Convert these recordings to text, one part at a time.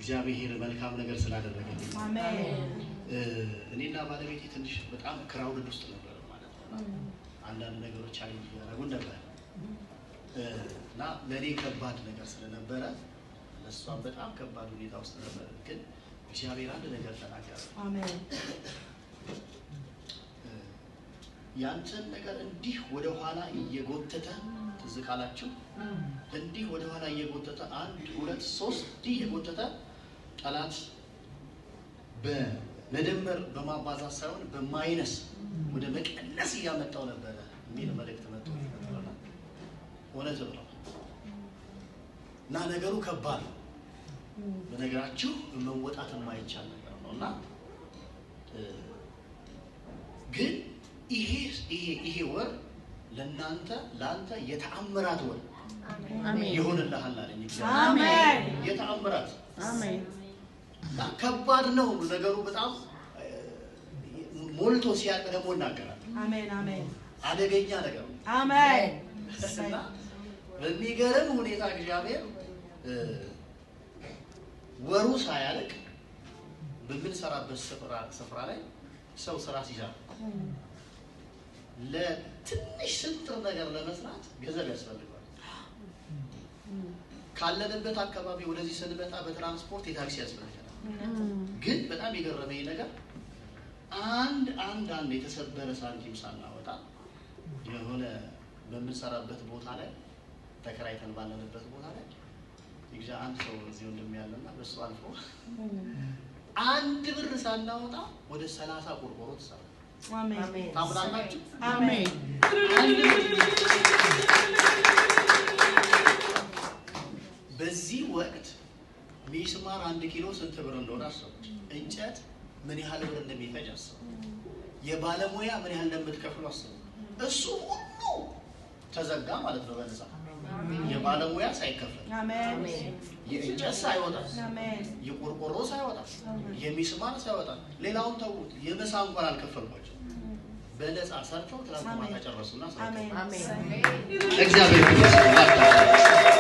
እግዚአብሔር መልካም ነገር ስላደረገልኝ። እኔና ባለቤቴ ትንሽ በጣም crowded ውስጥ ነበር ማለት ነው። አንዳንድ ነገሮች challenge እያደረጉን ነበር እና ለእኔ ከባድ ነገር ስለነበረ ለእሷም በጣም ከባድ ሁኔታ ውስጥ ነበር። ግን እግዚአብሔር አንድ ነገር ተናገረ። ያንተን ነገር እንዲህ ወደኋላ እየጎተተ፣ ትዝ ካላችሁ፣ እንዲህ ወደኋላ እየጎተተ፣ አንድ፣ ሁለት፣ ሶስት እንዲህ እየጎተተ፣ ጠላት በመደመር በማባዛት ሳይሆን በ minus ወደ መቀነስ እያመጣው ነበረ የሚል መልእክት መጥቶ ነበረና እውነት ነው እና ነገሩ ከባድ ነው። በነገራችሁ መወጣት የማይቻል ነገር ነው። እና ግን ይሄ ወር ለእናንተ ለአንተ የተአምራት ወር ይሆንልሃል አለኝ እግዚአብሔር። የተአምራት እና ከባድ ነው ነገሩ፣ በጣም ሞልቶ ሲያልቅ ደግሞ እናገራለሁ። አሜን አሜን። አደገኛ ነገር ነው። እና በሚገርም ሁኔታ እግዚአብሔር ወሩ ሳያልቅ በምንሰራበት ስፍራ ላይ ሰው ስራ ሲሰራ ለትንሽ ስንጥር ነገር ለመስራት ገንዘብ ያስፈልገዋል። ካለንበት አካባቢ ወደዚህ ስንመጣ በትራንስፖርት የታክሲ ያስፈልገናል። ግን በጣም የገረመኝ ነገር አንድ አንድ አንድ የተሰበረ ሳንቲም ሳናወጣ የሆነ በምንሰራበት ቦታ ላይ፣ ተከራይተን ባለንበት ቦታ ላይ አንድ ሰው እዚህ ወንድም ያለና በሱ አልፎ አንድ ብር ሳናወጣ ወደ 30 ቆርቆሮ ተሰራ። ታምናላችሁ? አሜን። በዚህ ወቅት ሚስማር 1 ኪሎ ስንት ብር እንደሆነ አስቡ። እንጨት ምን ያህል ብር እንደሚፈጅ አስቡ። የባለሙያ ምን ያህል እንደምትከፍሉ አስቡ። እሱ ሁሉ ተዘጋ ማለት ነው በነፃ፣ የባለሙያ ሳይከፈል፣ የእንጨት ሳይወጣ፣ የቆርቆሮ ሳይወጣ፣ የሚስማር ሳይወጣ፣ ሌላውን ተዉት፣ የምሳ እንኳን አልከፈልኳቸው። በነፃ ሰርተው ትናንት ማታ ጨረሱና እግዚአብሔር ይመስገን።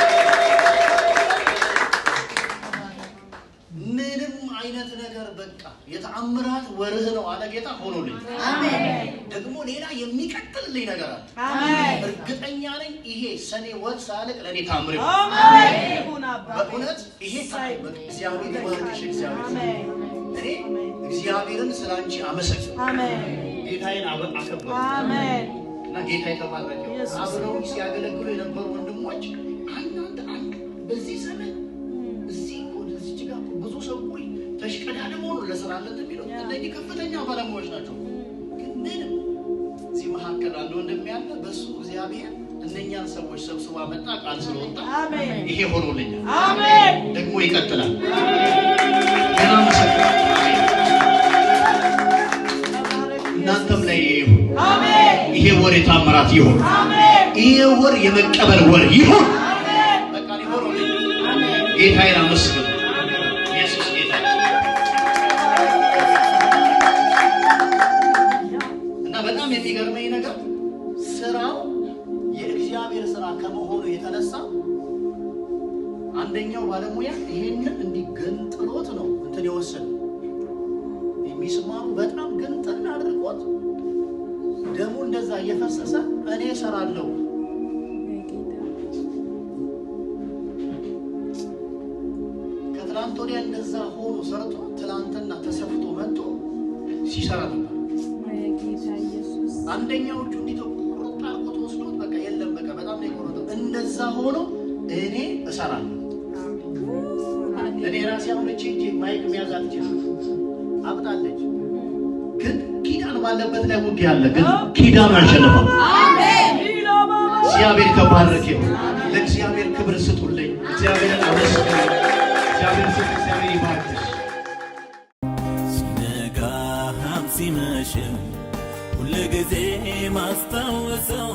ምንም አይነት ነገር በቃ የተአምራት ወርህ ነው አለ ጌታ፣ ሆኖልኝ። ደግሞ ሌላ የሚቀጥልልኝ ነገር አለ። እርግጠኛ ነኝ ይሄ ሰኔ ወር ሳያልቅ ለእኔ ታምር ይሆናል። በእውነት ይሄ እግዚአብሔር ይባርክሽ። እግዚአብሔር እኔ እግዚአብሔርን ስለ አንቺ አመሰግናለሁ። ጌታዬን አከበርኩ እና ጌታ የተባረከ ይሁን። አብረው ሲያገለግሉ የነበሩ ወንድሞች አንዳንድ አንድ በዚህ ዘመን እዚህ እኮ እዚች ጋር እኮ ብዙ ሰው እኮ ተሽቀዳድሞ ነው ለስራ እንትን የሚለው። እነዚህ ከፍተኛ ባለሙያዎች ናቸው። ግን ምንም እዚህ መካከል አንድ ወንድም ያለ በሱ እግዚአብሔር እነኛን ሰዎች ሰብስቦ አመጣ። ቃል ስለወጣ ይሄ ሆኖልኛል። ደግሞ ይቀጥላል። ገና መሰግናለሁ። እናንተም ላይ ይሄ ይሁን። ይሄ ወር የታምራት ይሁን። ይሄ ወር የመቀበል ወር ይሁን። በቃ ሆኖልኝ ጌታዬን አመስግኑ። ኢየሱስ ጌታ ነው። እና በጣም የሚገርመኝ ነገር ስራው የእግዚአብሔር ስራ ከመሆኑ የተነሳ አንደኛው ባለሙያ ይሄንን እንዲገንጥሎት ነው እንትን የወሰደው። ሚስማሩ በጣም ግንጥል አድርጎት ደሙ እንደዛ እየፈሰሰ እኔ እሰራለሁ። ከትላንት ወዲያ እንደዛ ሆኖ ሰርቶ ትላንትና ተሰፍቶ መጥቶ ሲሰራ ነበር። አንደኛው እጁ እንዲህ ቁርጥ አድርጎ ተወስዶት በቃ የለም፣ በቃ በጣም ነው የቆረጠው። እንደዛ ሆኖ እኔ እሰራለሁ። እኔ ራሴ አሁን እቺ እጄ mic መያዝ አልችልም፣ አብጣለች። ግን ኪዳን ባለበት ላይ ውጊያ አለ። ግን ኪዳኑ ያሸንፋል። እግዚአብሔር የተባረከ ይሁን። ለእግዚአብሔር ክብር ስጡልኝ። እግዚአብሔርን አመስግኑ። እግዚአብሔር ስጥ። እግዚአብሔር ይባርክሽ። ሲነጋም ሲመሽም ሁል ጊዜ ማስታወሰው።